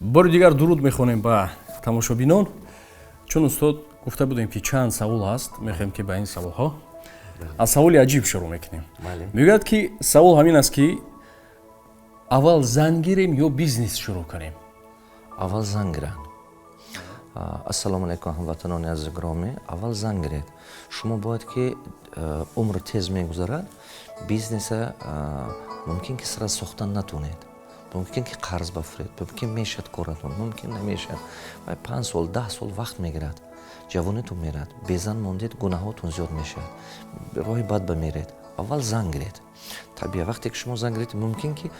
Бори дигар дуруд мехонем ба тамошобинон. Чун устод гуфта будем, ки чанд савол ҳаст, мехоҳем, ки ба ин саволҳо аз саволи аҷиб шурӯъ мекунем. Мегӯяд, ки савол ҳамин аст, ки аввал зан гирем ё бизнес шурӯъ кунем? Аввал зан гиранд. Ассалому алайкум, ҳамватанони азизи гиромӣ. Аввал зан гиред. Шумо бояд ки умр тез мегузарад, бизнеса мумкин ки сразу сохтан натонед, мумкин ки қарз бафуред, мумкин мешад коратон, мумкин намешад. Вай 5 сол, 10 сол вақт мегирад, ҷавонитон мерад, безан мондед, гунаҳотон зиёд мешавад, роҳи бад ба меред. Аввал зан гиред. Табиа, вақте ки шумо зан гиред, мумкин ки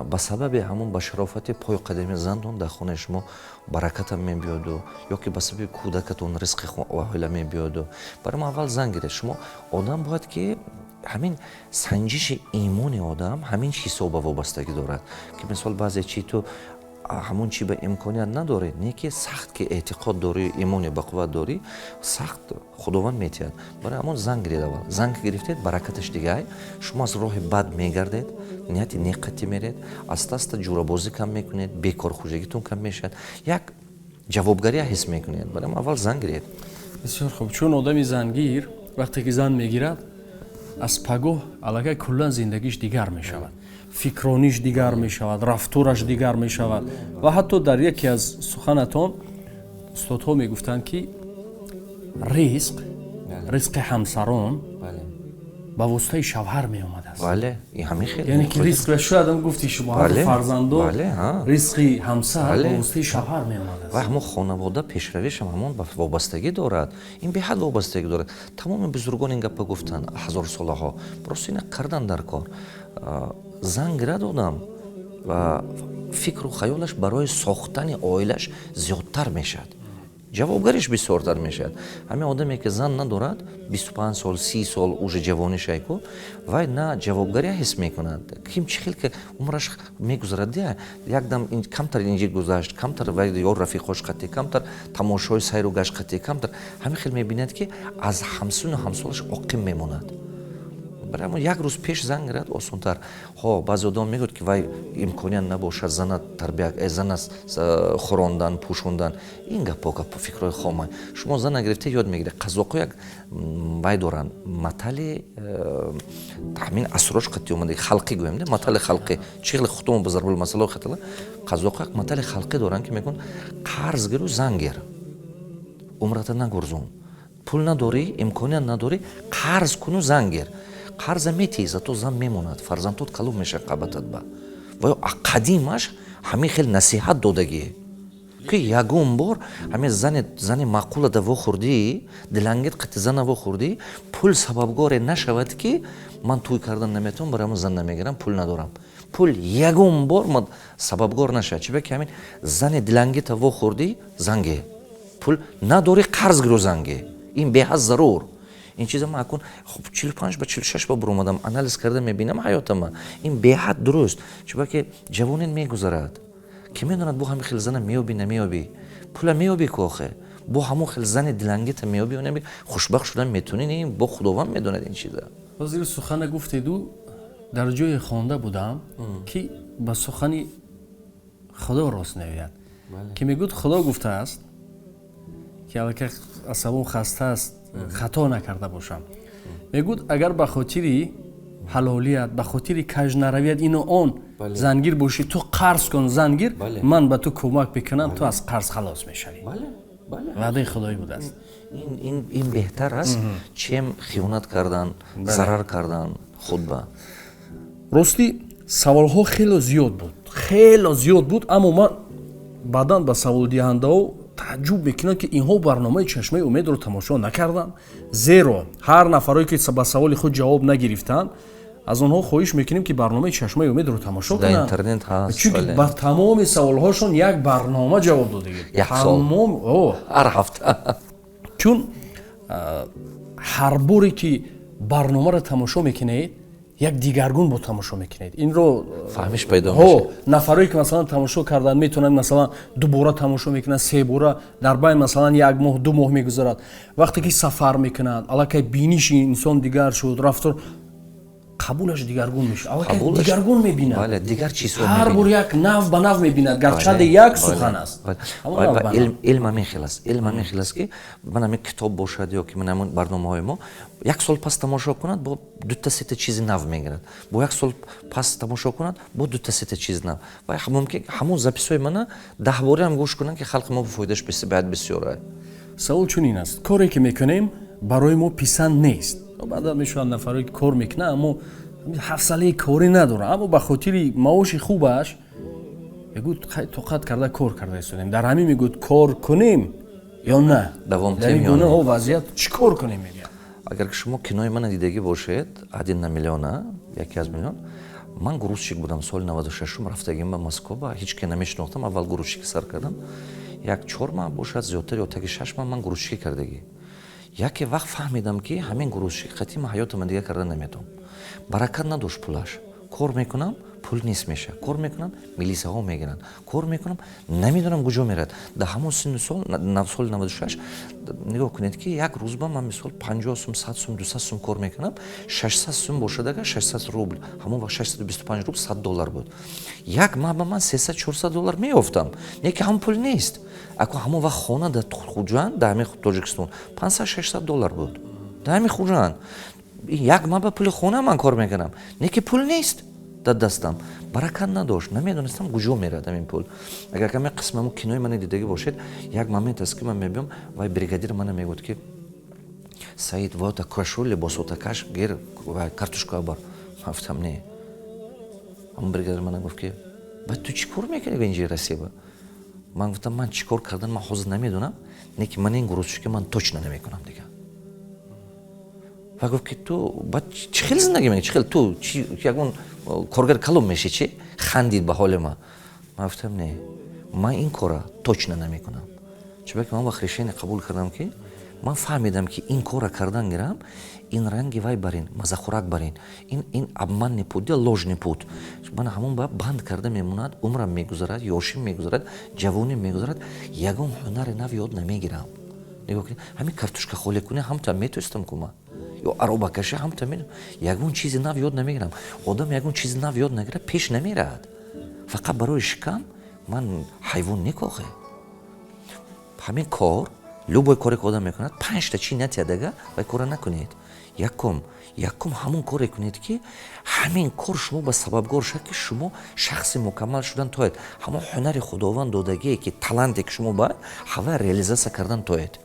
ба сабаби ҳамон ба шарофати пою қадами зантон дар хонаи шумо баракатам мебиёду ё ки ба сабаби кӯдакатон ризқи оила мебиёду. Барои мо аввал зан гиред. Шумо одам бояд ки ҳамин санҷиши имони одам ҳамин ҳисоба вобастагӣ дорад, ки мисол баъзе чи ту ҳамон чи ба имконият надорӣ, не ки сахт ки эътиқод дорӣ, имони бақувват дорӣ, сахт Худованд метиҳад. Барои ҳамон зан гиред аввал. Зан ки гирифтед, баракаташ дигай, шумо аз роҳи бад мегардед, нияти неқатӣ меред, аста аста ҷурабозӣ кам мекунед, бекорхӯҷагитон кам мешавад, як ҷавобгария ҳис мекунед. Барои ҳамон аввал зан гиред. Бисёр хуб. Чун одами зангир вақте ки зан мегирад, аз пагоҳ аллакай куллан зиндагиш дигар мешавад, фикрониш дигар мешавад, рафтораш дигар мешавад. Ва ҳатто дар яке аз суханатон устодҳо мегуфтанд, ки ризқ, ризқи ҳамсарон ба воситаи шавҳар меомадааст. Бале, ҳамин хел. Яъне ки ризқ, шояд ам гуфти шумо, фарзандо, ризқи ҳамсар ба воситаи шавҳар меомадааст. Ва ҳамон хонавода пешравишам ҳамон вобастагӣ дорад. Ин беҳад вобастагӣ дорад. Тамоми бузургон ин гапа гуфтанд ҳазорсолаҳо, просто ина кардан дар кор. Зан гирад одам ва фикру хаёлаш барои сохтани оилаш зиёдтар мешавад, ҷавобгариш бисёртар мешавад. Ҳамин одаме ки зан надорад, 25 сол, 30 сол уже ҷавонишайку, вай на ҷавобгария ҳис мекунад, ким чӣ хел ки умраш мегузарад, якдам камтар инҷи гузашт, камтар вай ё рафиқош қатӣ, камтар тамошои сайру гашт қатӣ, камтар ҳамин хел мебинад, ки аз ҳамсуну ҳамсолаш оқим мемонад. Барои ҳамон як рӯз пеш зан гирад, осонтар. Ҳо, баъзе одам мегӯяд, ки вай имконият набошад зана тарбия, зана хӯрондан, пӯшондан. Ин гапҳо гапо фикрҳои хома. Шумо зана гирифта, ёд мегиред. Қазоқҳо як вай доранд, матали ҳамин асрош қатӣ омада, халқӣ гӯем, матали халқӣ, чӣ хеле худтон зарбулмасало хатала. Қазоқҳо як матали халқӣ доранд, ки мегӯянд: «Қарз гиру зан гир, умрата нагурзон». Пул надорӣ, имконият надорӣ, қарз куну зан гир. Қарза метиҳӣ, зато зан мемонад, фарзандот калон мешавад қабатат ба. Ва ё қадимаш ҳамин хел насиҳат додагӣ, ки ягон бор ҳамин зани маъқулада вохӯрдӣ, дилангез қати зана вохӯрдӣ, пул сабабгоре нашавад, ки ман тӯй кардан наметавонам, барои ҳамон зан намегирам, пул надорам. Пул ягон бор сабабгор нашавад. Чиба ки ҳамин зани дилангета вохӯрдӣ, занге пул надорӣ, қарз гиру занге. Ин беҳад зарур. Ин чиза ман акун 45 ба 46 ба буромадам, анализ карда мебинам ҳаётама. Ин беҳад дуруст, чунки ҷавонин мегузарад, ки медонад, бо ҳамин хел зана меёбӣ, намеёбӣ, пула меёбӣ ку, охе бо ҳамон хел зани дилангета меёбӣ ё намеёбӣ, хушбахт шудан метунӣ, бо Худованд медонад ин чиза. Ҳозир сухана гуфтеду, дар ҷое хонда будам, ки ба сухани Худо рост меояд, ки мегӯяд, Худо гуфтааст, ки аллакай асабом хаста аст, хато накарда бошам, мегӯяд: агар ба хотири ҳалолият, ба хотири каж наравият, ину он зангир бошӣ, ту қарз кун, зангир, ман ба ту кӯмак мекунам, ту аз қарз халос мешавӣ. Ваъдаи худоӣ будааст. Ин беҳтар аст, чем хиёнат кардан, зарар кардан худба. Ростӣ, саволҳо хело зиёд буд, хело зиёд буд, аммо ман баъдан ба саволдиҳандаҳо тааҷҷуб мекунам, ки инҳо барномаи «Чашмаи умедро» тамошо накарданд, зеро ҳар нафарое ки ба саволи худ ҷавоб нагирифтанд, аз онҳо хоҳиш мекунем, ки барномаи «Чашмаи умедро» тамошо кунанд, чунки ба тамоми саволҳошон як барнома ҷавоб додагӣ. Ҳар ҳафта. Чун ҳар боре ки барномаро тамошо мекунед, як дигаргун бо тамошо мекунед инро. Фаҳмиш пайдо. Нафарое ки масалан тамошо карданд, метавонанд, масалан дубора тамошо мекунанд, себора дар байн, масалан як моҳ, 2 моҳ мегузарад, вақте ки сафар мекунанд, аллакай биниши инсон дигар шуд, рафтор. Қабулаш дигаргун мешавад, дигаргун мебинад. Дигар чизҳо. Ҳар бор як нав ба нав мебинад, гарчанде як сухан аст. Илм ҳамин хел аст, илм ҳамин хел аст, ки ман ҳамин китоб бошад ё ки ман ҳамин барномаҳои мо, як сол пас тамошо кунад, бо дута сета чизи нав мегирад, бо як сол пас тамошо кунад, бо дута сета чизи нав. Ва мумкин ҳамон записҳои мана 10 бораам гӯш кунанд, ки халқи мо фоидааш баъд бисёр. Савол чунин аст: коре ки мекунем, барои мо писанд нест. Баъдан мешаванд нафаре ки кор мекунад, аммо ҳавсалаи корӣ надорад, аммо ба хотири маоши хубаш мегӯд, тоқат карда кор карда истодем. Дар ҳамин мегӯд, кор кунем ё на? Дар ин гуна вазъият чӣ кор кунем, мегӯяд. Агар ки шумо кинои мана дидагӣ бошед, «Один на миллион», яке аз миллион, ман грузчик будам. Соли 96-ум рафтагим ба Москва, ҳеҷ ке намешинохтам. Аввал грузчики сар кардам, як 4 маҳ бошад, зиёдтар ё таги 6 маҳ ман грузчикӣ кардагӣ. Яке вақт фаҳмидам, ки ҳамин грузчик қатӣ ман ҳаётама дига карда наметавонам. Баракат надошт пулаш. Кор мекунам, пул нест мешавад, кор мекунам, милисаҳо мегиранд, кор мекунам, намедонам куҷо мерад. Дар ҳамон синну сол, соли 96, нигоҳ кунед, ки як рӯз ба ман мисол 50 сум, 100 сум, 200 сум кор мекунам, 600 сум бошад агар, 600 рубл, ҳамон вақт 625 рубл 100 доллар буд. Як маҳ ба ман 300, 400 доллар меёфтам, не ки ҳамон пул нест. Ако ҳамон вақт хона дар Хуҷанд, дар ҳамин Тоҷикистон, 500, 600 доллар буд. Дар ҳамин Хуҷанд як маҳ ба пули хона ман кор мекунам, не ки пул нест дар дастам, баракат надошт, намедонистам куҷо мерад ҳамин пул. Агар каме қисми ҳамон кинои мана дидагӣ бошед, як момент аст, ки ман мебиём, вай бригадир мана мегӯяд, ки «Саид, вота кашу, либосота каш, гир, картошка бар». Ман гуфтам: «Не». Ҳамон бригадир мана гуфт, ки «Ба ту чӣ кор мекунӣ инҷи Россия?» Ман гуфтам: «Ман чӣ кор кардан ман ҳозир намедонам, не ки ман ин грузчики ман точно намекунам дигар». Ва гуфт, ки «Ту баъд чӣ хел зиндагӣ мекунӣ? Чӣ хел ту ягон коргар калон мешӣ?» Чӣ хандид ба ҳоли ман. Ман гуфтам: «Не, ман ин кора точно намекунам». Чунки ман вақт решение қабул кардам, ки ман фаҳмидам, ки ин кора кардан гирам, ин ранги вай барин, мазахӯрак барин, ин обманный путь, ложный путь, ман ҳамон ба банд карда мемонад. Умрам мегузарад, ёшим мегузарад, ҷавоним мегузарад, ягон ҳунари нав ёд намегирам. Нигоҳ кунед, ҳамин картошка холӣ кунӣ ҳамта метоистам ку ман, ё аробакашӣ ҳамта, ягон чизи нав ёд намегирам. Одам ягон чизи нав ёд нагирад, пеш намерад. Фақат барои шикам ман ҳайвон некохе. Ҳамин кор, любой коре ки одам мекунад, панҷта чи натиядага, вай кора накунед. Якум, ҳамон коре кунед, ки ҳамин кор шумо ба сабабгор шавад, ки шумо шахси мукаммал шудан тоед, ҳамон ҳунари Худованд додагие, ки таланте ки шумо бояд ҳавай реализация кардан тоед.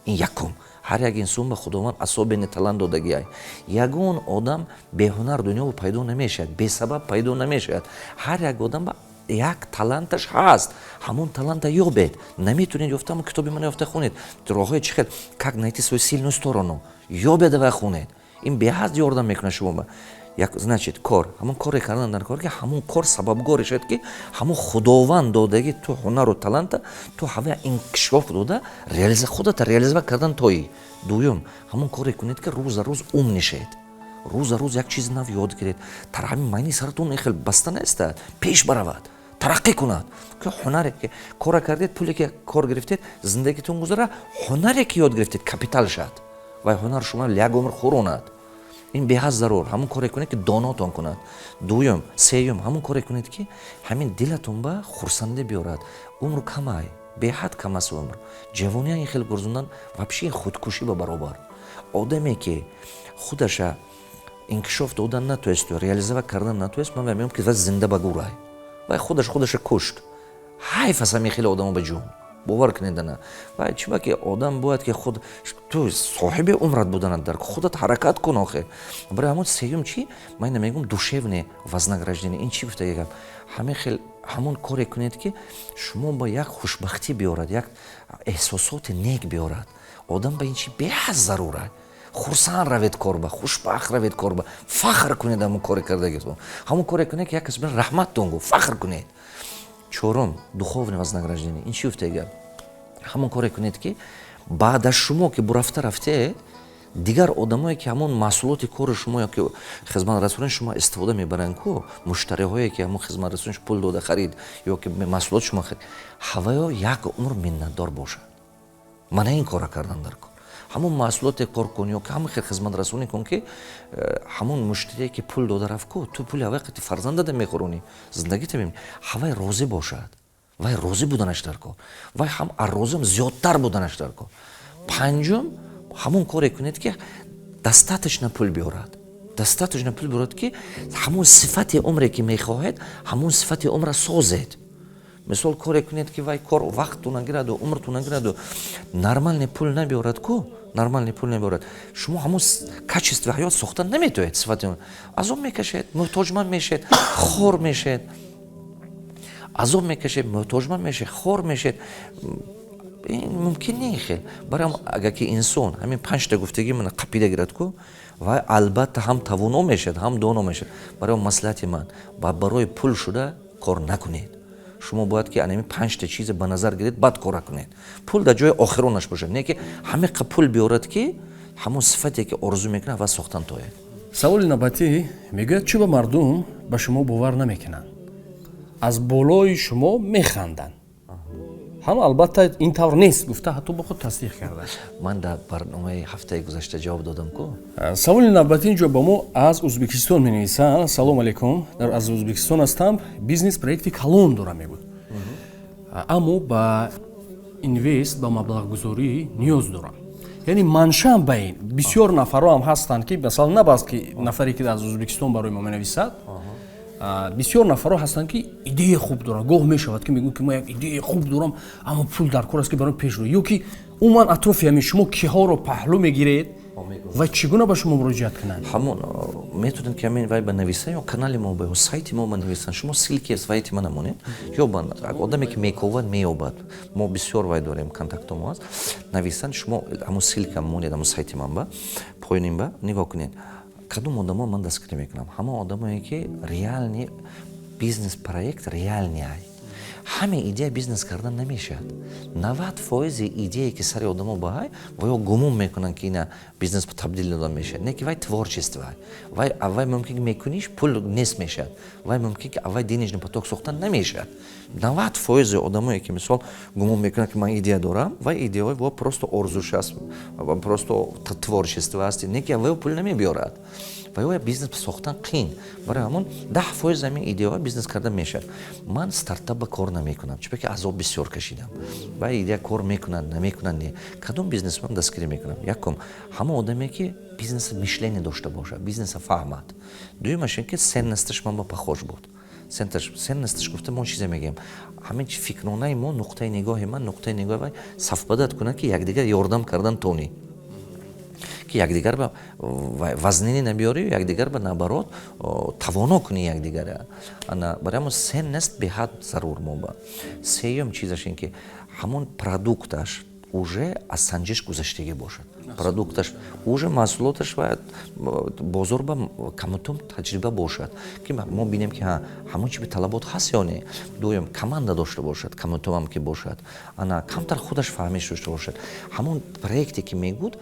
Ин якум. Ҳар як инсон ба Худованд особенный талант додагиай. Ягон одам беҳунар дунёо пайдо намешавад, бесабаб пайдо намешавад. Ҳар як одам ба як таланташ ҳаст, ҳамон таланта ёбед. Наметонед ёфта, ҳамон китоби мана ёфта хонед, роҳҳои чӣ хел, как найти свою сильную сторону, ёбед ва хонед. Ин беҳад ёрдам мекунад шумо. Як, значит, кор, ҳамон коре кардан дар кор, ки ҳамон кор сабабгоре шавад, ки ҳамон Худованд додаги ту ҳунару таланта ту ҳава инкишоф дода, худата реализовать кардан тоӣ. Дуюм, ҳамон коре кунед, ки рӯза рӯз ум нишед, рӯза рӯз як чизи нав ёд гиред. Тар ҳамин майни саратон ин хел баста наистад, пеш баравад, тараққӣ кунад. Ки ҳунаре ки кора кардед, пуле ки кор гирифтед, зиндагитон гузара, ҳунаре ки ёд гирифтед, капитал шавад ва ҳунар шумо як умр хӯронад. Ин беҳад зарур. Ҳамон коре кунед, ки донотон кунад. Дуюм. Сеюм, ҳамон коре кунед, ки ҳамин дилатон ба хурсандӣ биёрад. Умр камай, беҳад кам аст умр. Ҷавония ин хел гурзондан вообще худкушӣ ба баробар. Одаме ки худаша инкишоф додан натоесту реализовать кардан натоест, ман мегӯям, ки ва зинда ба гурай, вай худаш худаша кушт. Ҳайф аст ҳамин хеле одамо ба ҷон, бовар кунед. Ана вай чиба ки одам бояд ки худ ту соҳиби умрат буданат, дар худат ҳаракат кун охе. Барои ҳамон сеюм чӣ ман ина мегӯям, душевное вознаграждение. Ин чӣ гуфта гап? Ҳамин хел ҳамон коре кунед, ки шумо ба як хушбахтӣ биёрад, як эҳсосоти нек биёрад. Одам ба ин чи беҳад зарура. Хурсанд равед корба, хушбахт равед корба, фахр кунед ҳамон коре кардагитон. Ҳамон коре кунед, ки як кас раҳматтон гуфт, фахр кунед. Чорум, духовное вознаграждение. Ин чӣ гуфта гап? Ҳамон коре кунед, ки баъд аз шумо ки бурафта рафтед, дигар одамое ки ҳамон маҳсулоти кори шумо ё ки хизматрасонии шумо истифода мебаранд ку, муштариҳое ки ҳамон хизматрасониш пул дода харид ё ки маҳсулоти шумо харид, ҳаваё як умр миннатдор бошад. Мана ин кора кардан дар кор. Ҳамон маҳсулоте кор кун ё ки ҳамон хел хизматрасонӣ кун, ки ҳамон муштарие, ки пул дода рафт ку, ту пули ҳавай қати фарзандада мехӯронӣ, зиндагита мебинӣ, ҳавай розӣ бошад. Вай розӣ буданаш дар кор, вай ҳам розиам зиёдтар буданаш дар кор. Панҷум, ҳамон коре кунед, ки достаточно пул биёрад, достаточно пул биёрад, ки ҳамон сифати умре, ки мехоҳед, ҳамон сифати умра созед. Мисол, коре кунед, ки вай кор вақту нагираду, умрту нагираду, нормальный пул набиёрад ку, нормальный пул набиёрад, шумо ҳамон качестве ҳаёт сохта наметавонед. Сифати азоб мекашед, муҳтоҷманд мешед, хор мешед. Азоб мекашед, муҳтоҷманд мешед, хор мешед. Ин мумкин не хел. Барои агар ки инсон ҳамин панҷта гуфтагӣ мана қапида гирад ку, вай албатта ҳам тавоно мешавад, ҳам доно мешавад. Барои маслиҳати ман, ба барои пул шуда кор накунед. Шумо бояд ки анами панҷта чизе ба назар гиред, баъд кора кунед. Пул дар ҷои охиронаш бошад, не ки ҳамиқа пул биёрад, ки ҳамон сифате, ки орзу мекунад, ва сохтан тояд. Саволи навбатӣ мегӯяд: чӯ ба мардум ба шумо бовар намекунанд, аз болои шумо механданд ҳам? Албатта, ин тавр нест гуфта, ҳатто бо худ тасдиқ кардааст. Ман дар барномаи ҳафтаи гузашта ҷавоб додам ку. Саволи навбатӣ инҷо ба мо аз Ӯзбекистон менависанд: «Салом алейкум, аз Ӯзбекистон ҳастам, бизнес проекти калон дорам», мегӯд, «аммо ба инвест, ба маблағгузорӣ ниёз дорам». Яъне маншаам ба ин бисёр нафарҳо ҳам ҳастанд, ки масалан, набаст ки нафаре, ки аз Ӯзбекистон барои мо менависад, бисёр нафарҳо ҳастанд, ки идея хуб доранд. Гоҳ мешавад, ки мегӯянд, ки ман як идеяи хуб дорам, аммо пул дар кор аст, ки барои пеш. Ё ки умуман атрофи ҳамин шумо киҳоро паҳлӯ мегиред ва чӣ гуна ба шумо муроҷиат кунанд? Ҳамон метавонед, ки ҳамин вай ба нависан ё канали мо ба ё сайти мо ба нависан. Шумо ссылки сайти ма намонед, ё ба одаме, ки мековад, меёбад. Мо бисёр вай дорем, контактҳо мо аст. Нависан, шумо ҳамон ссылка монед, ҳамон сайти ман ба поёним ба нигоҳ кунед. Кадом одамо ман дастгирӣ мекунам? Ҳамон одамое, ки реальный бизнес проект, реальный ай. Ҳаме идея бизнес кардан намешавад. 90% идее, ки сари одамо баҳай ва ё гумон мекунанд, ки ина бизнес табдил дода мешавад, не ки вай творчество. Вай аввай мумкин ки мекуниш, пул нест мешавад, вай мумкин ки аввай денежный поток сохтан намешавад. 90% одамое, ки мисол гумон мекунанд, ки ман идея дорам, вай идеяҳои во просто орзуш аст, просто творчество аст, не ки аввай пул намебиёрад ва ё бизнес сохтан қиин. Барои ҳамон 10% ҳамин идеяҳо бизнес карда мешавад. Ман стартап ба кор намекунам, чунки азоб бисёр кашидам. Ва идея кор мекунад, намекунад, не. Кадом бизнесман дастгирӣ мекунам? Якум, ҳамон одаме, ки бизнеса мышление дошта бошад, бизнеса фаҳмад. Дуюмаш ин ки ценносташ ман ба похож буд. Ценносташ гуфта, мо чизе мегӯем, ҳамин фикронаи мо, нуқтаи нигоҳи ман, нуқтаи нигоҳи вай совпадать кунад, ки якдигар ёрдам кардан тонӣ, ки якдигар ба вазнинӣ набиёрӣ, якдигар ба наоборот тавоно кунӣ якдигара. Ана барои ҳамон ценность беҳад зарур мо ба. Сеюм чизаш ин ки ҳамон продукташ уже аз санҷиш гузаштагӣ бошад, продукташ уже, маҳсулоташ ва бозор ба камутум таҷриба бошад, ки мо бинем, ки ҳамон чи талабот ҳаст ё не. Дуюм, команда дошта бошад, камутумам ки бошад, ана камтар худаш фаҳмиш дошта бошад. Ҳамон проекте, ки мегӯд,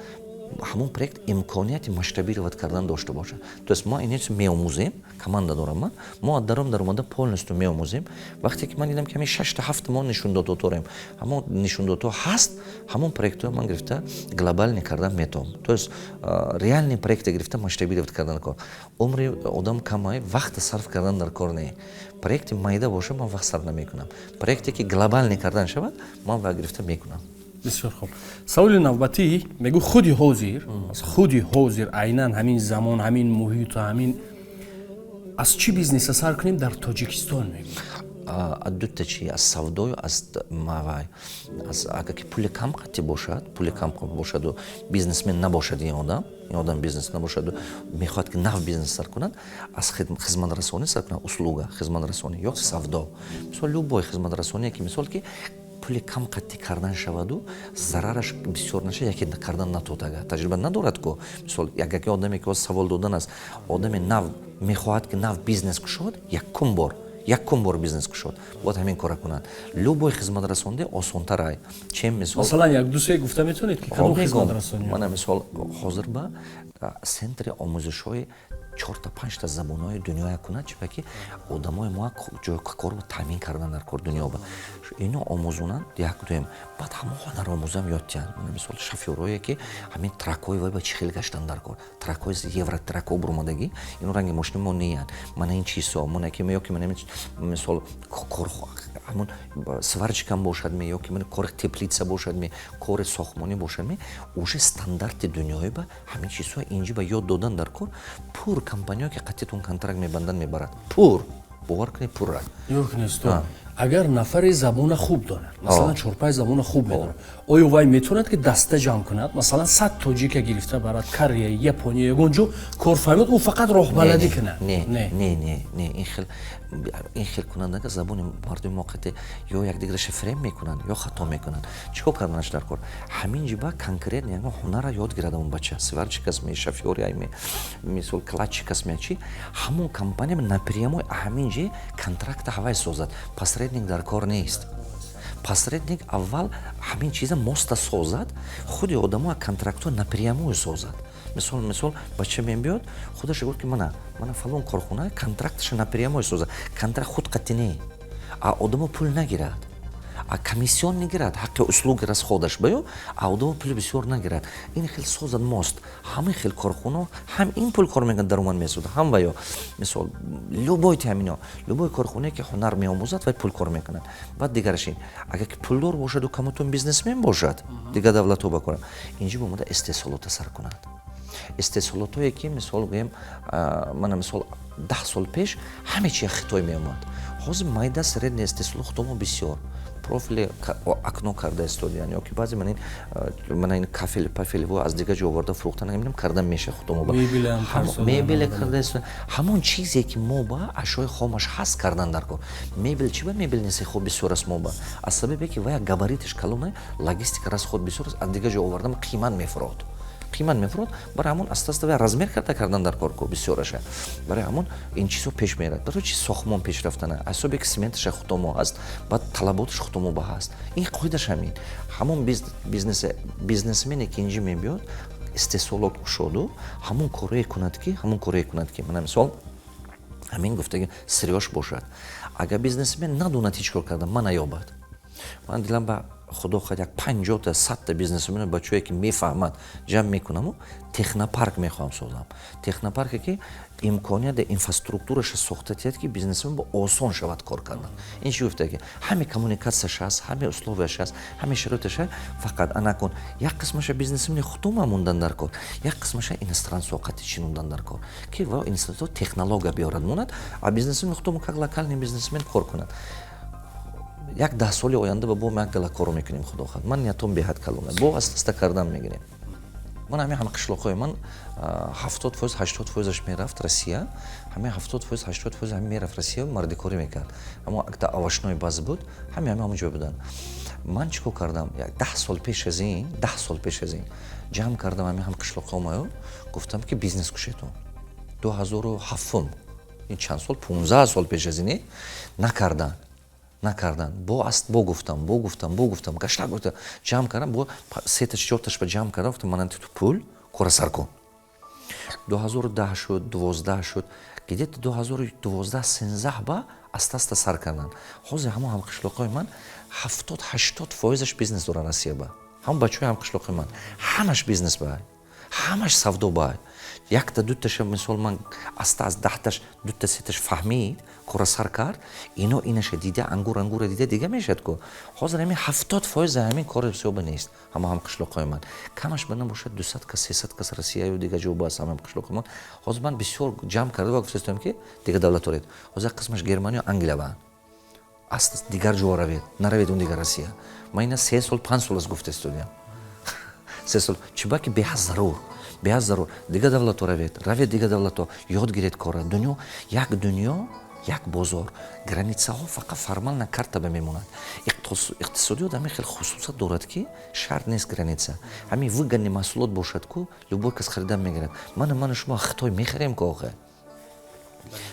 ҳамон проект имконияти масштабировать кардан дошта бошад. То есть мо инҳо меомӯзем, команда дорам ман, мо аз даром даромада полностью меомӯзем. Вақте ки ман дидам, ки ҳамин шашта ҳафт мо нишондодҳо дорем, ҳамон нишондодҳо ҳаст, ҳамон проектҳоро ман гирифта глобальный кардан метавонам. То есть реальный проекте гирифта масштабировать кардан кор. Умри одам камай, вақта сарф кардан дар кор не. Проекти майда боша, ман вақт сарф намекунам. Проекте, ки глобальный кардан шавад, ман ва гирифта мекунам. Бисёр хуб. Саволи навбатӣ мегӯ: худи ҳозир, аз худи ҳозир, айнан ҳамин замон, ҳамин муҳиту ҳамин, аз чӣ бизнеса сар кунем дар Тоҷикистон, мегӯ? Аз дута чи: аз савдою аз мавай. Аз агар ки пули кам қатӣ бошад, пули кам бошаду бизнесмен набошад ин одам, ин одам бизнес набошаду мехоҳад, ки нав бизнес сар кунад, аз хизматрасонӣ сар кунад, услуга, хизматрасонӣ ё савдо. Мисол, любой хизматрасоние, ки мисол, ки пули кам қатӣ кардан шаваду зарараш бисёр наша. Яке кардан натод, агар таҷриба надорад ку. Мисол, агар ки одаме, ки савол додан аст, одаме нав мехоҳад, ки нав бизнес кушод, якум бор бизнес кушод, бояд ҳамин кора кунад. Любой хизматрасонӣ осонтар ай, чем мисол. Масалан, як ду се гуфта метавонед, ки кадом хизматрасонӣ? Мана, мисол, ҳозир ба центри омӯзишҳои Чорта, панҷта забонҳои дунёя кунад, чиба ки одамои мо ҷои корро таъмин кардан дар кор дунё ба ино омӯзонанд. Як, дуюм, баъд ҳамон ҳунаромӯзам ёд диҳанд. Мисол, шофёрое ки ҳамин тракҳои вай ба чӣ хел гаштан дар кор, тракҳои евро тракҳо буромадагӣ, ино ранги мошини мо неянд. Мана ин чизҳо, мана ки ё ки мана мисол кор, ҳамон сварщикам бошад ме, ё ки мана кори теплица бошад ме, кори сохтмонӣ бошад ме, уже стандарти дунёӣ ба ҳамин чизҳо инҷи ба ёд додан дар кор. Пур компаниё ки қатъитон контракт мебанданд, мебарад пур, бовар кунед, пурра. Агар нафаре забона хуб донад, масалан, чорпанҷ забона хуб медонад, оё вай метавонад, ки даста ҷамъ кунад, масалан, 100 тоҷика гирифта барад Корея, Япония, ягон ҷо корфармояд, ӯ фақат роҳбаладӣ кунад? Не, не, не, не, ин хел кунандага забони мардуми мо қате ё якдигараша фиреб мекунанд, ё хато мекунанд. Чӣ кор карданаш дар кор? Ҳамин ҷиба конкретно ягон ҳунарра ёд гирад он бача, сварщик аст ме, шофёри ме, мисол, кладчик аст ме, чи, ҳамон компания напрямую ҳамин ҷи контракта ҳавай созад. Посредник дар кор нест. Посредник аввал ҳамин чиза моста созад, худи одамо контрактҳо напрямую созад. Мисол, бача мебиёд, худаш гуфт, ки мана фалон корхона контракташа напрямую созад. Контракт худ қатъи не, а одамо пул нагирад, а комиссион нагирад, ҳаққи услуги расходаш баё, а одамо пули бисёр нагирад. Ин хел созад мост. Ҳамин хел корхона ҳам ин пул кор мекунад, даромад месозад, ҳам ваё. Мисол, любой ҳамино, любой корхонае ки ҳунар меомӯзад, вай пул кор мекунад. Баъд дигараш ин, агар ки пулдор бошаду камутон бизнесмен бошад, дигар давлатҳо ба кора инҷи омада истеҳсолота сар кунад. Истеҳсолотое ки, мисол гӯем, мана мисол, 10 сол пеш ҳаме чи Хитой меомад, ҳозир майда, средний истеҳсолот худомо бисёр профили окно карда истодиян, ё ки баъзе мана ин кафел пафелво аз дигар ҷо оварда фурӯхта намедонам карда меша, худомо мебеле карда. Ҳамон чизе ки мо ба ашёи хомаш ҳаст, кардан дар кор. Мебел чи ба мебел цехҳо бисёр аст мо ба, аз сабабе ки вая габариташ калона, логистика расход бисёр аст, аз дигар ҷо овардам қимат мефурод, қимат мефурод. Барои ҳамон аста аста вай размер карда кардан дар кор ку бисёраша. Барои ҳамон ин чизҳо пеш мерад. Барои чи сохтмон пеш рафтана? Ҳисобе ки сементаша худомо ҳаст, баъд талаботаш худомо ба ҳаст. Ин қоидааш ҳамин. Ҳамон бизнесмене ки инҷи мебиёд, истеҳсолот кушоду, ҳамон корое кунад, ки мана мисол, ҳамин гуфтаги сырьёш бошад. Агар бизнесмен надонад ҳеҷ кор карда, ман наёбад, ман дилам ба худо хоҳад, як 50-та, 100-та бизнесмено, бачое ки мефаҳмад, ҷамъ мекунаму технопарк мехоҳам созам. Технопарке ки имконияти инфраструктураша сохта тиҳад, ки бизнесмен бо осон шавад кор кардан. Ин чӣ гуфта, ки ҳаме коммуникатсияш ҳаст, ҳаме условияш ҳаст, ҳаме шароиташ ҳаст. Фақат анакун як қисмаша бизнесмени худома мондан дар кор, як қисмаша иностранцо қати чинондан дар кор, ки ва иностранцо технология биёрад, монад, а бизнесмени худомо как локальный бизнесмен кор кунад. Як 10 соли оянда ба бо як гала коро мекунем, худо хоҳад. Ман ниятом беҳад калона, бо аста аста кардан мегирем. Ман ҳамин ҳама қишлоқҳои ман 70%, 80%-аш мерафт Россия. Ҳамин 70%, 80% ҳамин мерафт Россия, мардикорӣ мекард. Ҳамо акта овощной баз буд, ҳами ҳамон ҷой буданд. Ман чӣ кор кардам? 10 сол пеш аз ин, 10 сол пеш аз ин ҷамъ кардам ҳамин ҳам қишлоқҳомаю, гуфтам, ки бизнес кушетон. 2007-ум, ин чанд сол, 15 сол пеш аз ин накардан, накардан. Бо аст, бо гуфтам, бо гуфтам, бо гуфтам, гашта гуфтам, ҷамъ кардам, бо сета, чорташ ба ҷамъ кардам, гуфтам: «Мана ту пул, кора сар кун». 2010 шуд, 12 шуд, где-то 2012, 13 ба аста аста сар карданд. Ҳозир ҳамон ҳамқишлоқҳои ман 70, 80%-аш бизнес доранд Россия ба. Ҳамон бачаҳои ҳамқишлоқи ман ҳамаш бизнес ба, ҳамаш савдо ба. Якта дуташа, мисол, ман аста аз 10-таш дута, сеташ фаҳмид, кора сар кард. Ино инаша дида, ангур ангура дида, дига мешавад ку. Ҳозир ҳамин 70% ҳамин кори бисёба нест. Ҳама ҳамқишлоқҳои ман камаш ба набошад 200 кас, 300 кас Россияю дига ҷо бас ҳама ҳамқишлоқҳои ман. Ҳозир ман бисёр ҷамъ карда ва гуфтастам, ки дига давлат доред. Ҳозир як қисмаш Германия, Англия баанд. Аст, дигар ҷо равед, наравед он дигар Россия. Ман ина 3 сол, 5 сол аст гуфта истодиям. 3 сол чиба ки беҳад зарур, беҳад зарур. Дигар давлатҳо равед, равед дигар давлатҳо, ёд гиред кора. Дунё як, дунё як бозор, границаҳо фақат формально карта ба мемонад. Иқтисодиёт ҳамин хел хусусият дорад, ки шарт нест граница. Ҳамин выгодный маҳсулот бошад ку, любой кас харидан мегирад. Мана шумо Хитой мехарем ку охе.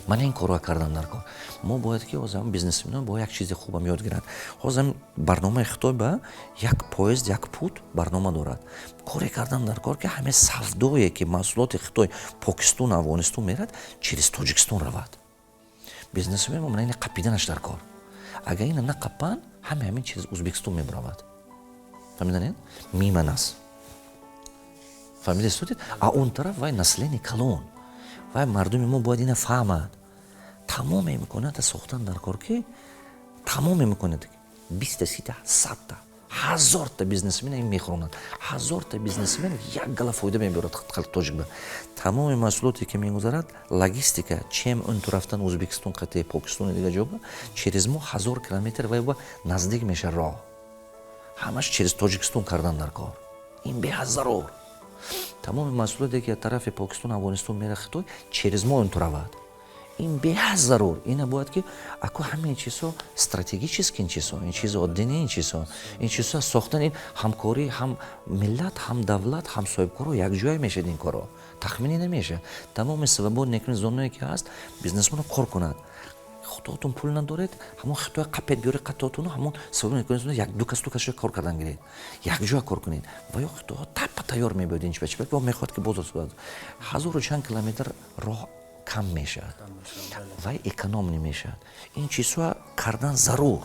Ман ин корро кардан дар кор. Мо бояд ки ҳозир бизнесменон бо як чизи хубам ёд гиранд. Ҳозир барномаи Хитой ба «Як поезд, як путь» барнома дорад. Коре кардан дар кор, ки ҳамаи савдое, ки маҳсулоти Хитой Покистон, Афғонистон мерад, через Тоҷикистон равад. Бизнесмен мана ина қапиданаш дар кор. Агар ина нақаппанд, ҳама ҳамин чиз Узбекистон мебаравад. Фаҳмиданед? Мимо нас. Фаҳмида истодед? А он тараф вай население калон, вай мардуми мо бояд ина фаҳмад. Тамоми имконията сохтан дар кор, ки тамоми имконият, 20-та, 30-та, 100-та, 1000-та бизнесмена ин мехӯронад. 1000-та бизнесмен як гала фоида мебарад халқи тоҷик ба тамоми маҳсулоте, ки мегузарад, логистика. Чем он ту рафтан Узбекистон қати Покистони дигар ҷоба, через мо 1000 километр вай ба наздик меша роҳ. Ҳамаш через Тоҷикистон кардан дар кор. Ин беҳад зарур. Тамоми маҳсулоте, ки аз тарафи Покистон, Афғонистон мера Хитой, через мо он ту равад. Ин беҳад зарур. Ина бояд ки ако ҳамаи чизҳо стратегический, ин чизҳо, ин чизи оддӣ не. Ин чизҳо сохтан, ин ҳамкорӣ ҳам миллат, ҳам давлат, ҳам соҳибкоро якҷоя мешавад. Ин корро тахминӣ намешавад. Тамоми свободные зоное, ки ҳаст, бизнесмено кор кунад. Худотон пул надоред, ҳамон Хитоя қапед, биёре қатотуну ҳамон свободные зона як ду кас, ду кас кор кардан гиред, якҷоя кор кунед. Ва ё хитоҳо таппа тайёр мебиёд. Ин чиба мехоҳад, ки бозор, ҳазору чанд километр роҳ кам мешавад, вай экономный мешавад. Ин чизҳо кардан зарур.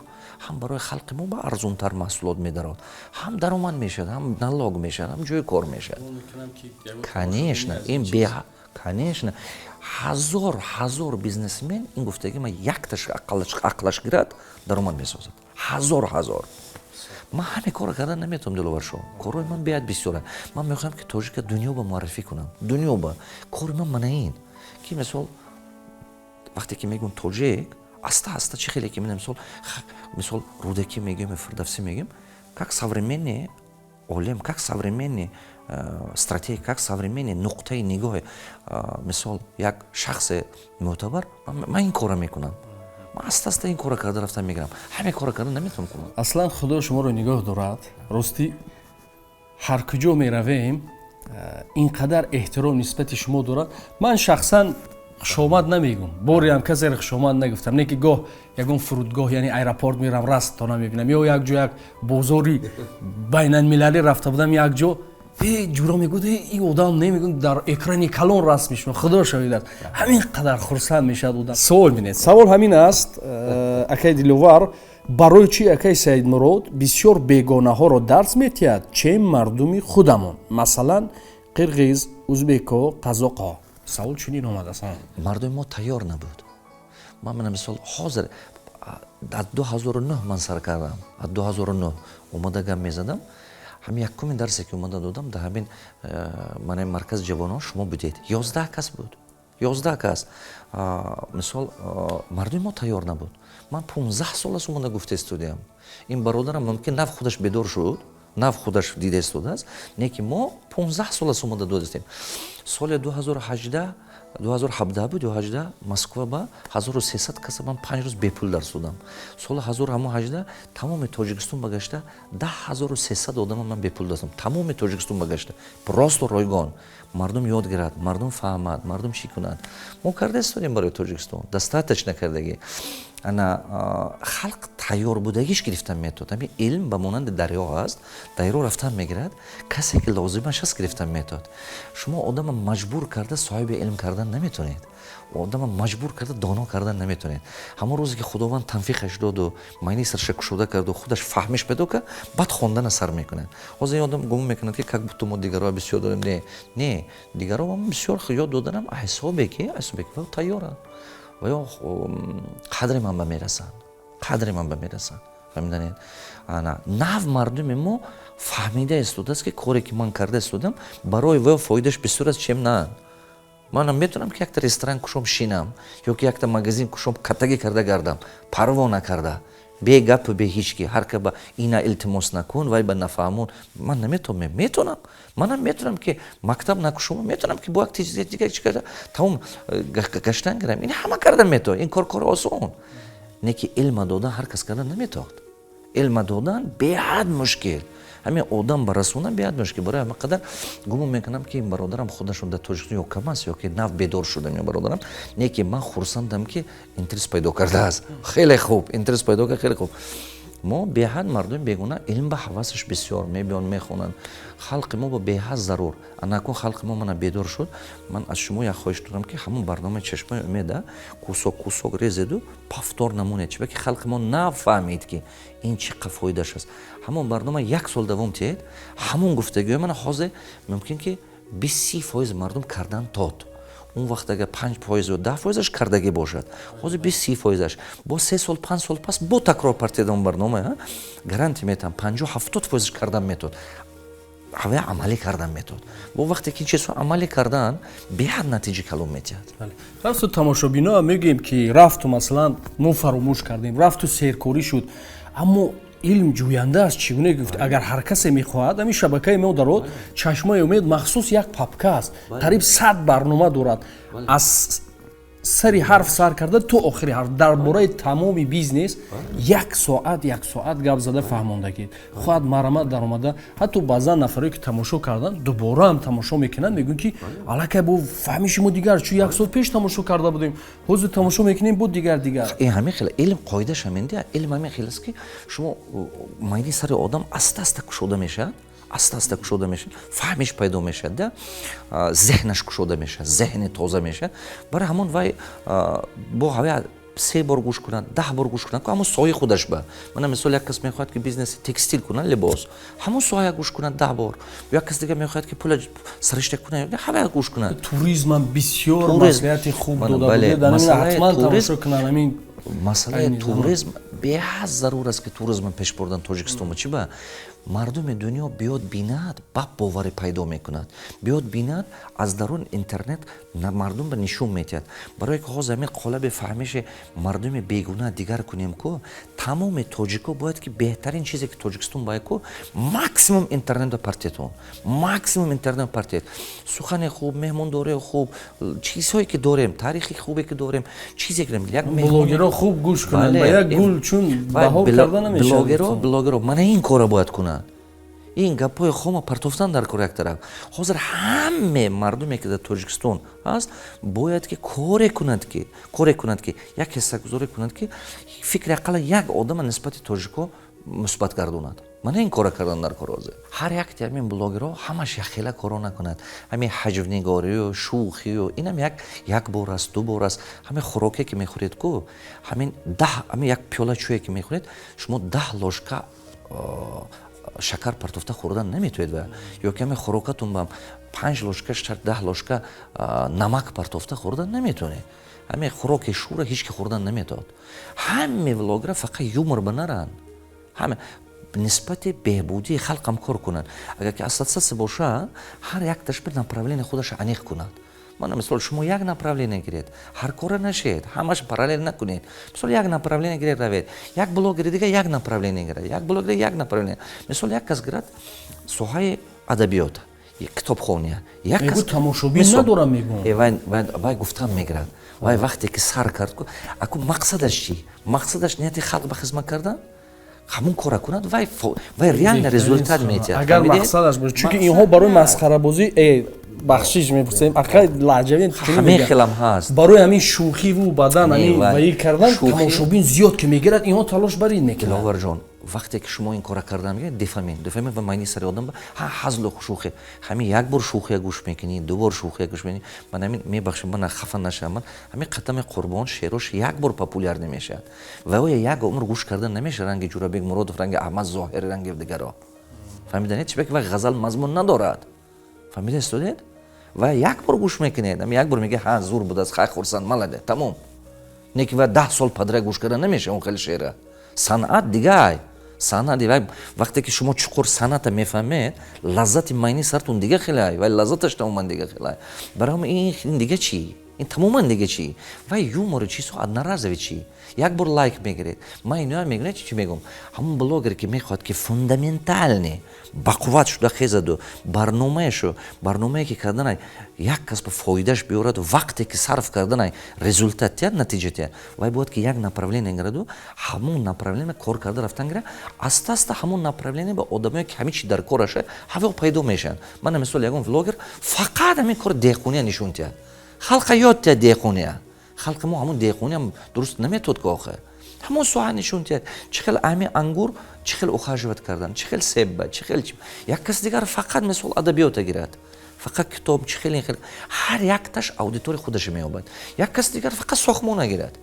Ҳам барои халқи мо ба арзонтар маҳсулот медарод, ҳам даромад мешавад, ҳам налог мешавад, ҳам ҷои кор мешавад. Конечно, ин бе, конечно, ҳазор ҳазор бизнесмен, ин гуфтаги ман, якташ ақлаш гирад, даромад месозад. Ҳазор ҳазор. Ман ҳаме корро кардан наметавонам, Диловаршо. Корҳои ман беҳад бисёра. Ман мехоҳам, ки тоҷика дунё ба муаррифӣ кунам. Дунё ба кори ман мана ин, ки мисол вақте ки мегӯм тоҷик, аста аста чӣ хеле ки мисол Рӯдакӣ мегӯем, Фирдавсӣ мегӯем, как современный олим, как современный стратег, как современный нуқтаи нигоҳи, мисол, як шахси мӯътабар, ман ин корро мекунам. Ман аста аста ин корро карда рафтан мегирам. Ҳаме корро карда наметавонам кунам. Аслан Худо шуморо нигоҳ дорад. Ростӣ, ҳар куҷо меравем, ин қадар эҳтиром нисбати шумо дорад. Ман шахсан хушомад намегум, бореам касеро хушомад нагуфтам. Не ки гоҳ ягон фурудгоҳ, яъне аэропорт мерам, раст то намебинам, ё як ҷо, як бозори байналмилалӣ рафта будам, як ҷо э ҷуро мегӯд: «Ин одам немегӯ, дар экрани калон расм мешуна». Худо шоҳид аст, ҳамин қадар хурсанд мешавад одам. Савол бинед, савол ҳамин аст, акай Диловар: барои чӣ акай Саидмурод бисёр бегонаҳоро дарс метиҳад, чем мардуми худамон, масалан, қирғиз, узбеко, қазоқҳо? Савол чунин омадааст. Мардуми мо тайёр набуд. Ман мана мисол ҳозир аз 2009 ман сар кардам. Аз 2009 омада гап мезадам. Ҳамин якуми дарсе, ки омада додам дар ҳамин мана маркази ҷавонон, шумо будед, 11 кас буд, 11 кас. Мисол, мардуми мо тайёр набуд. Ман 15 сол аст омада гуфта истодиям. Ин бародарам мумкин нав худаш бедор шуд, нав худаш дида истодааст. Не ки мо 15 сол аст омада додастем. Соли 2018, 2017 буд ё 18, Москва ба 1300 каса ман 5 рӯз бепул дарс додам. Соли 2018 тамоми Тоҷикистон ба гашта, 10 300 одама ман бепул дастам. Тамоми Тоҷикистон ба гашта, просто ройгон. Мардум ёд гирад, мардум фаҳмад, мардум чӣ кунад. Мо карда истодем барои Тоҷикистон, достаточно кардагӣ. Ана халқ тайёр будагиш гирифтан метавонад. Ҳамин илм ба монанди дарё аст, дарё рафтан мегирад, касе ки лозимаш аст, гирифтан метавонад. Шумо одама маҷбур карда соҳиби илм кардан наметавонед, одама маҷбур карда доно кардан наметавонед. Ҳамон рӯзе ки Худованд тавфиқаш доду, майни сарша кушода карду, худаш фаҳмиш пайдо кард, баъд хондана сар мекунад. Ҳозир ин одам гумон мекунад, ки как будто мо дигарро бисёр дорем. Не, не, дигарро бисёр ёд доданам ҳисобе ки тайёранд ва ё қадри ман ба мерасанд, қадри ман ба мерасанд. Фаҳмиданед? Ана нав мардуми мо фаҳмида истодааст, ки коре, ки ман карда истодам, барои ваё фоидааш бисёр аст, чем на. Манам метавонам, ки якта ресторан кушом, шинам, ё ки якта магазин кушом, каттагӣ карда гардам, парво накарда, бе гапу бе ҳеҷ ки ҳар ка ба ина илтимос накун, вай ба нафаҳмон. Ман наметавонам, метавонам, манам метавонам, ки мактаб накушом, метавонам, ки бо як дигар чӣ карда тамом гаштан гирам. Ин ҳама карда метавон, ин кор кори осон. Не ки илма додан ҳар кас карда наметавонад. Илма додан беҳад мушкил, ҳамин одам ба расондан беҳад мушкил. Барои ҳама қадар гумон мекунам, ки ин бародарам худашон дар Тоҷикистон ё кам аст, ё ки нав бедор шудам. Ё бародарам не, ки ман хурсандам, ки интерес пайдо кардааст. Хеле хуб интерес пайдо кард, хеле хуб. Мо беҳад мардуми бегуна илм ба ҳавасаш бисёр мебиён, мехонанд. Халқи мо ба беҳад зарур. Анакун халқи мо мана бедор шуд. Ман аз шумо як хоҳиш дорам, ки ҳамон барномаи «Чашмаи умеда» кусок кусок резеду повтор намонед. Чиба ки халқи мо нафаҳмид, ки ин чӣ қа фоидаш аст. Ҳамон барнома як сол давом тиҳед, ҳамон гуфтагиҳои мана ҳозир мумкин ки 20-30% мардум кардан тод. Он вақт агар 5% ё 10 фоизаш кардагӣ бошад, ҳозир 20-30 фоизаш, бо 3 сол, 5 сол пас бо такрор партида он барнома, гарантия метаҳам, 50-70 фоизаш кардан метод, ҳавая амалӣ кардан метод. Бо вақте ки ин чизҳо амалӣ кардан, беҳад натиҷа калон метиҳад. Рафту тамошобино мегӯем, ки рафту, масалан, мо фаромӯш кардем, рафту серкорӣ шуд, аммо илм ҷӯянда аст. Чӣ гуна гуфт, агар ҳар касе мехоҳад, ҳамин шабакаи мо дарод, «Чашмаи умед», махсус як папка аст, қариб 100 барнома дорад, аз сари ҳарф сар карда то охири ҳарф дар бораи тамоми бизнес як соат, як соат гап зада фаҳмондагӣ. Хоҳад марамат даромада, ҳатто баъзан нафаре, ки тамошо карданд, дубора ҳам тамошо мекунанд, мегӯянд, ки аллакай бо фаҳмиши мо дигар, чун як сол пеш тамошо карда будем, ҳозир тамошо мекунем, бо дигар дигар. Ин ҳамин хел илм, қоидааш ҳамин дия. Илм ҳамин хел аст, ки шумо майни сари одам аста аста кушода мешавад, аста аста кушода мешавад, фаҳмиш пайдо мешавад да, зеҳнаш кушода мешавад, зеҳни тоза мешавад. Барои ҳамон вай бо ҳавая се бор гӯш кунад, 10 бор гӯш кунад, ҳамон соҳаи худаш ба. Мана, мисол, як кас мехоҳад, ки бизнеси текстил кунад, либос, ҳамон соҳая гӯш кунад 10 бор. Як кас дигар мехоҳад, ки пула саришта кунад, ҳавая гӯш кунад. Туризмам бисёр маслиҳати хуб дода буд, ҳатман тамошо кунанд ҳамин. Масъалаи туризм беҳад зарур аст, ки туризм пеш бурдан Тоҷикистон. Чӣ ба мардуми дунё биёд бинад, ба боварӣ пайдо мекунад, биёд бинад, аз дарун интернет мардум ба нишон метиҳад. Барое ки ҳозир ҳамин қолаби фаҳмиши мардуми бегуна дигар кунем ку, тамоми тоҷико бояд, ки беҳтарин чизе, ки Тоҷикистон бояд ку, максимум интернет партиетон, максимум интернет партиет, сухани хуб, меҳмондории хуб, чизҳое ки дорем, тарихи хубе ки дорем, чизе ки дорем. Як блогеро хуб гӯш кунанд, ба як гул чун баҳор карда намешавад. Блогеро мана ин корро бояд кунанд. Ин гапҳои хома партофтан дар кор як тараф. Ҳозир ҳаме мардуме, ки дар Тоҷикистон ҳаст, бояд ки коре кунад, ки як ҳиссагузорӣ кунад, ки фикри ақалла як одама нисбати тоҷико мусбат гардонад. Мана ин кора кардан дар кор. Ҳозир ҳар якти ҳамин блогерҳо ҳамаш якхела коро накунад. Ҳамин ҳаҷвнигорию шӯхию инам як бор аст, ду бор аст. Ҳамин хӯроке, ки мехӯред ку, ҳамин 10, ҳамин як пиёла чӯе, ки мехӯред, шумо 10 ложка шакар партофта хӯрдан наметавонед. Ва ё ки ҳамин хӯрокатон ба панҷ ложка, 10 ложка намак партофта хӯрдан наметавонед. Ҳамин хӯроки шӯра ҳеҷ ки хӯрдан наметавонад. Ҳаме влогера фақат юмор ба наранд, ҳаме нисбати беҳбудии халқам кор кунанд. Агар ки ассотсиатсия боша, ҳар якташ бир направление худаша аниқ кунад. Мана, мисол, шумо як направление гиред, ҳар кора нашед, ҳамаш параллел накунед. Мисол, як направление гиред, равед. Як блогери дига як направление гирад, як блогери як направление. Мисол, як кас гирад соҳаи адабиёт, китобхония. Як кас тамошобин надорам мегӯям. Вай гуфтан мегирад. Вай вақте ки сар кард, аку мақсадаш чӣ? Мақсадаш нияти халқ ба хизмат кардан, ҳамон кора кунад, вай реально результат метиҳад. Агар мақсадаш бошад, чунки инҳо барои масхарабозӣ, бахшиш мепурсем, ақай лаҳҷавӣ. Ҳамин хелам ҳаст. Барои ҳамин шӯхиву бадан ҳамин ваи кардан тамошобин зиёд ки мегирад, инҳо талош бар ин мекунанд. Диловарҷон, вақте ки шумо ин кора кардан мегӯед, дофамин ва майни сари одам ҳа ҳазлу шӯхӣ. Ҳамин як бор шӯхия гӯш мекунӣ, ду бор шӯхия гӯш мекунӣ. Ман ҳамин, мебахшем, ман хафа нашавам, ман ҳамин Қадами Қурбон шеърош як бор популяр намешавад ва оя як умр гӯш кардан намешавад, ранги Ҷурабек Муродов, ранги Аҳмад Зоҳир, ранги дигаро. Фаҳмиданед, чӣ ки вай ғазал мазмун надорад. Фаҳмида истодед? Ва як бор гӯш мекунед, ами як бор мега: «Ҳа, зур будааст, хай, хурсанд, маладе, тамом». Не ки ва 10 сол подряд гӯш кардан намешавад он хеле шеъра. Санъат дигай санъат. Вай вақте ки шумо чуқур санъата мефаҳмед, лаззати майни сартун дига хелай, вай лаззаташ тамоман дига хелай. Барои ин дига чӣ, ин тамоман дига чӣ. Вай юмори чизҳо одноразовый чӣ. Як бор лайк мегиред. Ман иноя мегӯям, чӣ мегӯм: ҳамон блогер, ки мехоҳад, ки фундаментальный бақувват шуда хезаду барномаешу, барномае ки карданай, як кас ба фоидаш биёраду, вақте ки сарф карданай, результат тиҳад, натиҷа тиҳад, вай бояд ки як направление гираду, ҳамон направление кор карда рафтан гира. Аста аста ҳамон направление ба одамое, ки ҳамин чи дар кораша, ҳаво пайдо мешаванд. Мана, мисол, ягон влогер фақат ҳамин кори деҳқония нишон диҳад, халқа ёд диҳад. Деҳқония, халқи мо ҳамон деҳқониам дуруст наметод ки охе. Ҳамон соҳа нишон диҳад, чӣ хел ами ангур, чӣ хел ухаживать кардан, чӣ хел себа, чӣ хел. Як кас дигар фақат, мисол, адабиёта гирад, фақат китоб, чӣ хел, хел. Ҳар якташ аудитория худаша меёбад. Як каси дигар фақат сохмона гирад,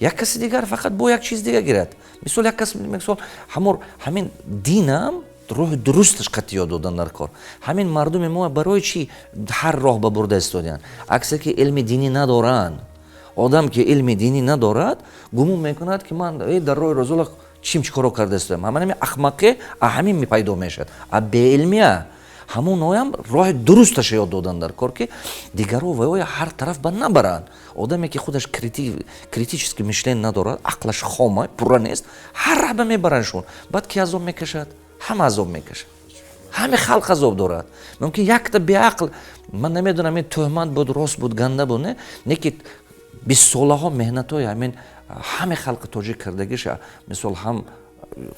як каси дигар фақат бо як чиз дига гирад. Мисол, як кас, мисол, ҳамин динам роҳи дурусташ қатъи ёд додан дар кор. Ҳамин мардуми мо барои чӣ ҳар роҳ ба бурда истодиянд? Аксе ки илми динӣ надоранд. Одам ки илми динӣ надорад, гумон мекунад, ки ман дар роҳи Расула чим чӣ коро карда истоям. Ҳаман ҳамин ахмақе ҳамин пайдо мешавад а беилмия. Ҳамоноям роҳи дурусташа ёд додан дар кор, ки дигаро ваёя ҳар тараф ба набаранд. Одаме ки худаш критический мышление надорад, ақлаш хома, пурра нест, ҳар раҳба мебарандшон. Баъд ки азоб мекашад? Ҳама азоб мекашад, ҳаме халқ азоб дорад. Мумкин якта беақл, ман намедонам, ин тӯҳмат буд, рост буд, ганда буд, не ки бистсолаҳо меҳнатҳои ҳамин ҳаме халқи тоҷик кардагиша, мисол, ҳам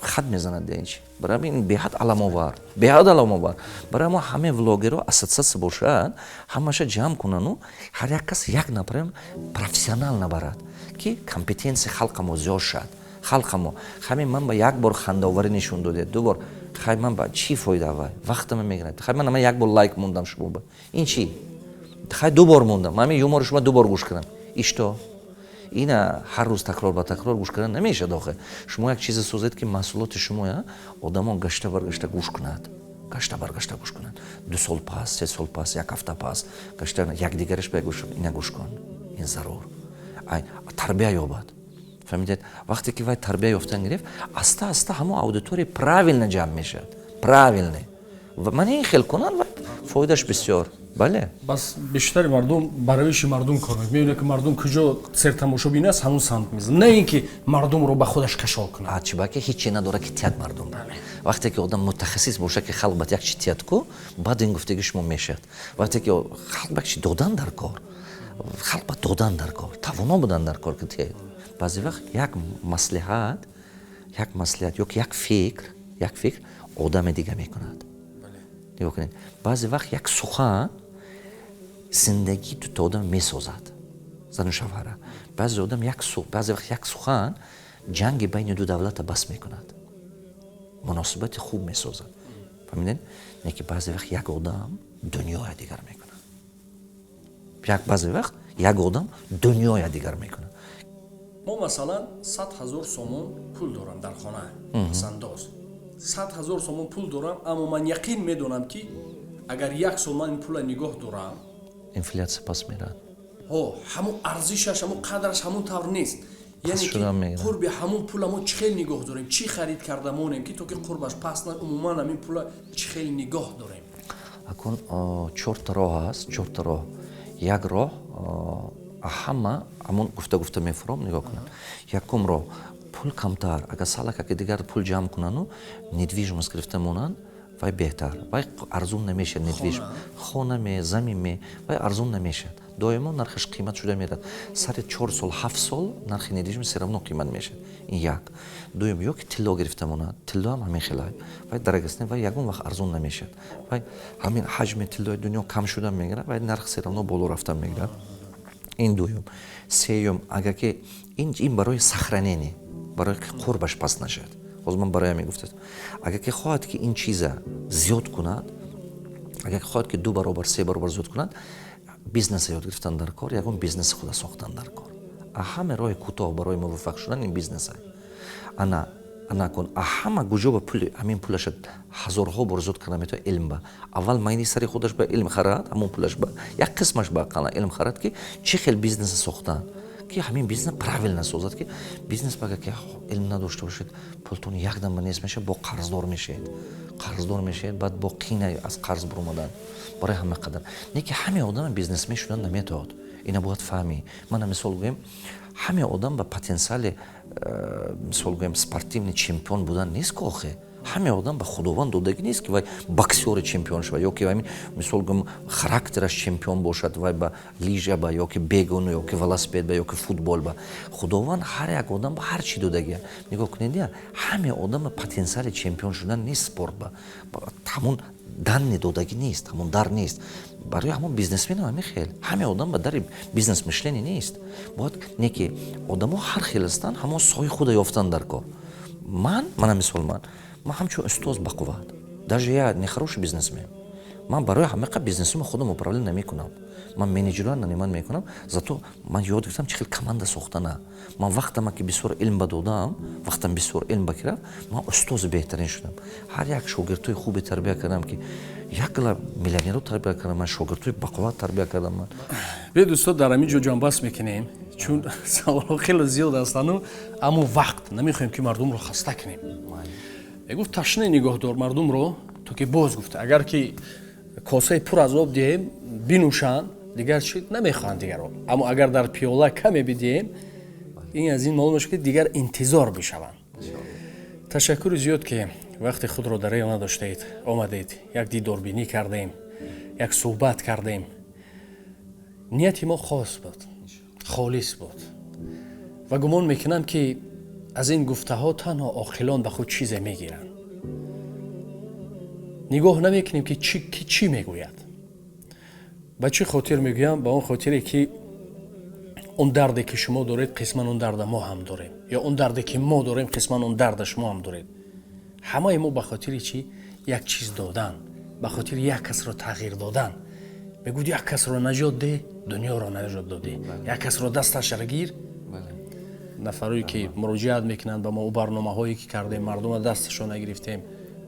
хат мезанад. Денчи барои ин беҳад аламовар, беҳад аламовар. Барои мо ҳаме влогерро ассотсиатсия бошад, ҳамаша ҷамъ кунану ҳар як кас як нафарам профессионал набарад, ки компетенсияи халқамо зиёд шад. Халқамо ҳамин ман ба як бор хандаоварӣ нишон додед, ду бор, хай, ман ба чӣ фоида? Вай вақтама мегирад. Хай, ман як бор лайк мондам шумо ба ин чӣ? Хай, ду бор мондам, ман ҳамин юмори шумо ду бор гӯш кардам, ишто ина ҳар рӯз такрор ба такрор гӯш кардан намешавад. Охе, шумо як чизе созед, ки маҳсулоти шумоя одамо гашта баргашта гӯш кунад, гашта баргашта гӯш кунад, 2 сол пас, 3 сол пас, як ҳафта пас гашта якдигараш ба гӯш, ина гӯш кун, ин зарур, тарбия ёбад. Фаҳмидед? Вақте ки вай тарбия ёфтан гирифт, аста аста ҳамон аудитория правильно ҷамъ мешавад, правильно. Ман ин хел кунанд, вай фоидаш бисёр, бале. Бас бештари мардум ба равиши мардум кор мекунад. Мебинад, ки мардум куҷо сертамошобин аст, ҳамун самт мезанад, на ин ки мардумро ба худаш кашол кунад. Чӣ ба ки ҳече надорад, ки тият мардум. Вақте ки одам мутахассис бошад, ки халқ ба як чи тият ку, баъд ин гуфтаги шумо мешавад. Вақте ки халқ ба чи додан дар кор, халқ ба додан дар кор, тавоно будан дар кор, ки тият. Баъзе вақт як маслиҳат, як маслиҳат ё ки як фикр, як фикр одаме дига мекунад. Нигоҳ кунед, баъзе вақт як сухан зиндагии дута одам месозад, зану шавҳара. Баъзе одам як, баъзе вақт як сухан ҷанги байни ду давлата бас мекунад, муносибати хуб месозад. Фаҳмидед? Не ки баъзе вақт як одам дунёя дигар мекунад. Як баъзе вақт як одам дунёя дигар мекунад. Мо, масалан, 100 000 сомон пул дорам дар хона, пасандоз, 100 000 сомон пул дорам, аммо ман яқин медонам, ки агар як сол ман ин пула нигоҳ дорам, инфляция пас мерад. Ҳо, ҳамун арзишаш, ҳамун қадраш ҳамун тавр нест. Яъне ки қурби ҳамун пула мо чӣ хел нигоҳ дорем, чӣ харид карда монем, ки то ки қурбаш паст на? Умуман, ҳамин пула чӣ хел нигоҳ дорем? Акун чорта роҳ аст, чорта роҳ. Як роҳ, ҳама ҳамон гуфта гуфта мефуром, нигоҳ кунад. Якум роҳ: пул камтар, агар салакаки дигар пул ҷамъ кунану недвижимость гирифта монанд, вай беҳтар. Вай арзун намешавад. Недвижим, хона ме, замин ме, вай арзун намешавад, доимо нархаш қимат шуда мерад. Сари 4 сол, 7 сол нархи недвижимость все равно қимат мешавад. Ин як. Дуюм, ё ки тилло гирифта монад. Тилло ҳам ҳамин хелай, вай дорогост, вай ягон вақт арзун намешавад. Вай ҳамин ҳаҷми тиллои дунё кам шуда мегирад, вай нарх все равно боло рафта мегирад. Ин дуюм. Сеюм, агар ки ин барои сохранение, барои ки қурбаш паст нашавад, ҳозир ман барои ҳамин гуфтам. Агар ки хоҳад, ки ин чиза зиёд кунад, агар ки хоҳад, ки ду баробар, се баробар зиёд кунад, бизнеса ёд гирифтан дар кор, ягон бизнеси худа сохтан дар кор. Ҳаме роҳи кӯтоҳ барои муваффақ шудан ин бизнеса. Ана накун, ҳама гуҷо ба пули ҳамин пулаша ҳазорҳо бор зиёд карда метавонад? Илм ба. Аввал майни сари худаш ба илм харад, ҳамон пулаш ба як қисмаш ба ақаллан илм харад, ки чӣ хел бизнеса сохтан, ки ҳамин бизнес правильно созад. Ки бизнес агар ки илм надошта бошед, пултон якдам ба нест мешавад, бо қарздор мешавед, қарздор мешавед, баъд бо қина аз қарз буромадан. Барои ҳама қадар не ки ҳаме одама бизнесмен шудан наметавад, ина бояд фаҳмӣ. Мана, мисол гӯем, Ҳаме одам ба потенсиали, мисол гӯем, спортивный чемпион будан нест ку охе. Ҳаме одам ба Худованд додагӣ нест, ки вай боксёри чемпион шавад ё ки вай, мисол гӯем, характераш чемпион бошад, вай ба лижа ба ё ки бегону ё ки велосипед ба ё ки футбол ба. Худованд ҳар як одам ба ҳар чӣ додагия. Нигоҳ кунед, я ҳаме одам ба потенсиали чемпион шудан нест, спорт ба ҳамон данни додагӣ нест, ҳамон дар нест. Барои ҳамон бизнесменам ҳамин хел, ҳаме одам ба дари бизнес мышление нест. Бояд не ки одамо ҳар хел ҳастанд, ҳамон соҳи худа ёфтан дар кор. Ман мана мисол, ман ҳамчун устоз бақувват, даже я не хороший бизнесмен. Ман барои ҳамақа бизнесума худам управление намекунам, ман менеҷерро нанимать мекунам. Зато ман ёд гирифтам чӣ хел команда сохтана. Ман вақтама ки бисёр илм ба додам, вақтам бисёр илм ба кирафт, ман устози беҳтарин шудам. Ҳар як шогирдҳои хубе тарбия кардам, ки як гала миллионерро тарбия кардам, ман шогирдҳои бақувват тарбия кардам ман. Биёед, устод, дар ҳамин ҷо ҷамъбаст мекунем, чун саволҳо хеле зиёд ҳастану, аммо вақт намехоҳем, ки мардумро хаста кунем. Мегуфт: «Ташна нигоҳ дор мардумро, то ки боз гуфта, агар ки косаи пур аз об диҳем, бинӯшанд, дигар чи намехоҳанд, дигар об. Аммо агар дар пиёла каме бидиҳем, ин аз ин маълум мешавад, ки дигар интизор бишаванд». Ташаккури зиёд, ки вақти худро дареғ надоштаед, омадед, як дидорбинӣ кардем, як суҳбат кардем. Нияти мо хос буд, холис буд ва гумон мекунам, ки аз ин гуфтаҳо танҳо оқилон ба худ чизе мегиранд. Нигоҳ намекунем, ки ки чӣ мегӯяд, ба чӣ хотир мегӯям. Ба он хотире, ки он дарде, ки шумо доред, қисман он дарда мо ҳам дорем, ё он дарде, ки мо дорем, қисман он дарда шумо ҳам доред. Ҳамаи мо ба хотири чӣ? Як чиз додан, ба хотири як касро тағйир додан. Мегӯд: «Як касро наҷот деҳ, дунёро наҷот додӣ, як касро дасташро гир». Нафарое, ки муроҷиат мекунанд ба мо, ӯ барномаҳое, ки кардем, мардума дасташро нагирифтем,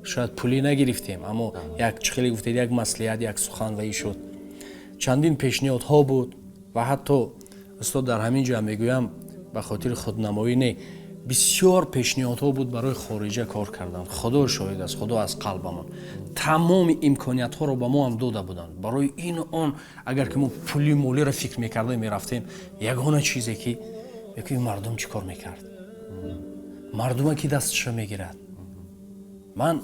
шояд пулӣ нагирифтем, аммо як чӣ хеле гуфтед, як маслиҳат, як сухан ваӣ шуд. Чандин пешниҳодҳо буд ва ҳатто, устод, дар ҳамин ҷо мегӯям, ба хотири худнамоӣ не, бисёр пешниҳодҳо буд барои хориҷа кор кардан. Худо шоҳид аст, Худо аз қалбамон, тамоми имкониятҳоро ба мо ҳам дода буданд барои ину он. Агар ки мо пули молиро фикр мекардем, мерафтем. Ягона чизе, ки мекӯи, мардум чӣ кор мекард, мардума ки дасташо мегирад. Ман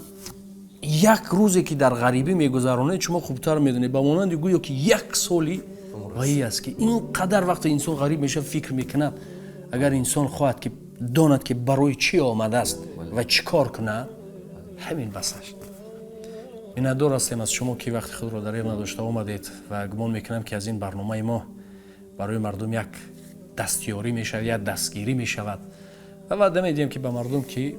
як рӯзе, ки дар ғарибӣ мегузаронед, шумо хубтар медонед, ба монанди гӯё ки як соли ваӣ аст, ки ин қадар вақте инсон ғариб мешавад, фикр мекунад. Агар инсон хоҳад, ки донад, ки барои чӣ омадааст ва чӣ кор кунад, ҳамин басаш. Миннатдор ҳастем аз шумо, ки вақти худро дареғ надошта омадед ва гумон мекунам, ки аз ин барномаи мо барои мардум як дастёрӣ мешавад, як дастгирӣ мешавад ва ваъда медиҳем, ки ба мардум, ки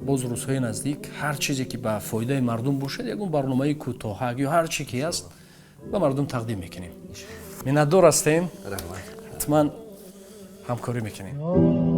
боз рӯзҳои наздик ҳар чизе, ки ба фоидаи мардум бошад, ягон барномаи кӯтоҳак ё ҳар чи ки аст, ба мардум тақдим мекунем. Миннатдор ҳастем, ҳатман ҳамкорӣ мекунем.